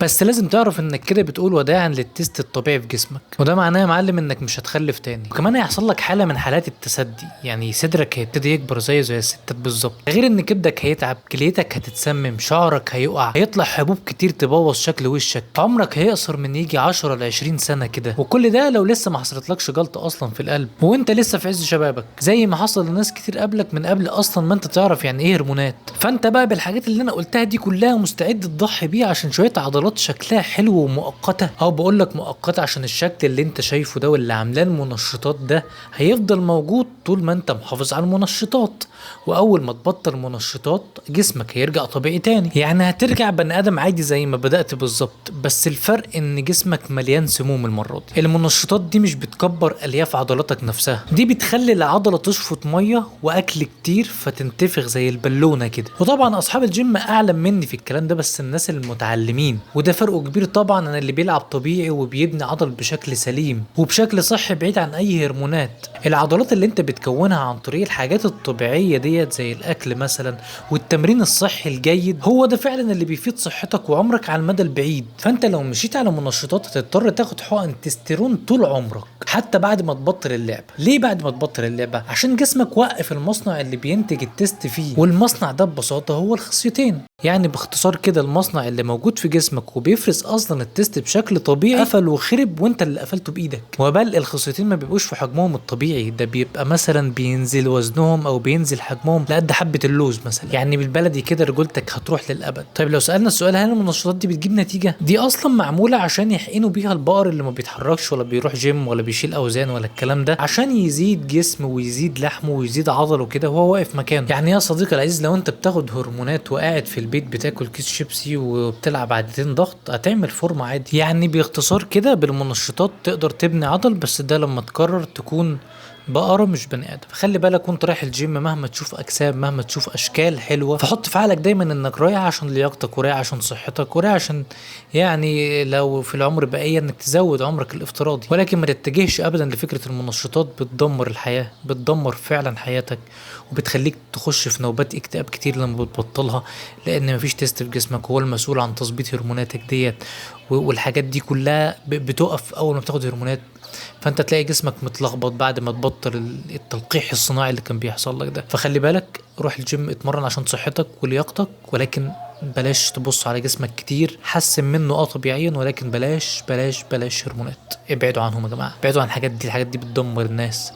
بس لازم تعرف انك كده بتقول وداعا لل test الطبيعي في جسمك، وده معناه يا معلم انك مش هتخلف تاني. وكمان هيحصل لك حاله من حالات التثدي، يعني صدرك هيبتدي يكبر زي الستات بالظبط. غير ان كبدك هيتعب، كليتك هتتسمم، شعرك هيقع، هيطلع حبوب كتير تبوظ شكل وشك، عمرك هيقصر من يجي 10 ل 20 سنة كده. وكل ده لو لسه ما حصلتلكش جلطة اصلا في القلب وانت لسه في عز شبابك، زي ما حصل لناس كتير قبلك من قبل اصلا ما انت تعرف يعني ايه هرمونات. فانت بقى بالحاجات اللي انا قلتها دي كلها مستعد تضحي بيها عشان شوية عضلات شكلها حلو ومؤقته، او بقول لك مؤقتة عشان الشكل اللي انت شايفه ده واللي عاملاه المنشطات ده هيفضل موجود طول ما انت محافظ على المنشطات، واول ما تبطل منشطات جسمك هيرجع طبيعي تاني، يعني هترجع بني ادم عادي زي ما بدأت بالظبط، بس الفرق ان جسمك مليان سموم المرة دي. المنشطات دي مش بتكبر الياف عضلاتك نفسها، دي بتخلي العضلة تشفط مية واكل كتير فتنتفخ زي البالونة كده. وطبعا اصحاب الجيم اعلم مني في الكلام ده، بس الناس المتعلمين، وده فرقه كبير طبعا عن اللي بيلعب طبيعي وبيبني عضل بشكل سليم وبشكل صحي بعيد عن اي هرمونات. العضلات اللي انت بتكونها عن طريق الحاجات الطبيعية ديت زي الاكل مثلا والتمرين الصحي الجيد هو ده فعلا اللي بيفيد صحتك وعمرك على المدى البعيد. فانت لو مشيت على منشطات هتضطر تاخد حقن تستيرون طول عمرك حتى بعد ما تبطل اللعبة. ليه بعد ما تبطل اللعبة؟ عشان جسمك وقف المصنع اللي بينتج ال test فيه، والمصنع ده ببساطة هو الخصيتين. يعني باختصار كده المصنع اللي موجود في جسمك وبيفرز اصلا ال test بشكل طبيعي قفل وخرب وانت اللي قفلته بايدك. وبل الخصيتين ما بيبقوش في حجمهم الطبيعي ده، بيبقى مثلا بينزل وزنهم او بينزل حجمهم لقد حبه اللوز مثلا، يعني بالبلدي كده رجولتك هتروح للابد. طيب لو سالنا السؤال هل المنشطات دي بتجيب نتيجة؟ دي اصلا معمولة عشان يحقنوا بيها البقر اللي ما بيتحركش ولا بيروح جيم ولا بيشيل اوزان ولا الكلام ده، عشان يزيد جسمه ويزيد لحمه ويزيد عضلة كده وهو واقف مكانه. يعني يا صديقي العزيز لو انت بتاخد هرمونات وقاعد في البيت بتاكل كيس شيبسي وبتلعب عدتين ضغط هتعمل فورمه عادي. يعني باختصار كده بالمنشطات تقدر تبني عضل، بس ده لما تقرر تكون بقرة مش بني ادم. فخلي بالك وانت رايح الجيم مهما تشوف اجسام مهما تشوف اشكال حلوة، فحط في عقلك دايما انك رايح عشان لياقتك ورايح عشان صحتك ورايح عشان يعني لو في العمر بقية انك تزود عمرك الافتراضي، ولكن ما تتجهش ابدا لفكرة المنشطات. بتدمر الحياة، بتدمر فعلا حياتك وبتخليك تخش في نوبات اكتئاب كتير لما بتبطلها، لان مفيش test في جسمك هو المسؤول عن تظبيط هرموناتك ديت والحاجات دي كلها بتقف اول ما بتاخد هرمونات، فانت تلاقي جسمك متلخبط بعد ما تبطل التلقيح الصناعي اللي كان بيحصل لك ده. فخلي بالك، روح الجيم اتمرن عشان صحتك ولياقتك، ولكن بلاش تبص على جسمك كتير، حسن منه طبيعيا، ولكن بلاش بلاش بلاش هرمونات، ابعدوا عنهم يا جماعة، ابعدوا عن الحاجات دي، الحاجات دي بتدمر الناس.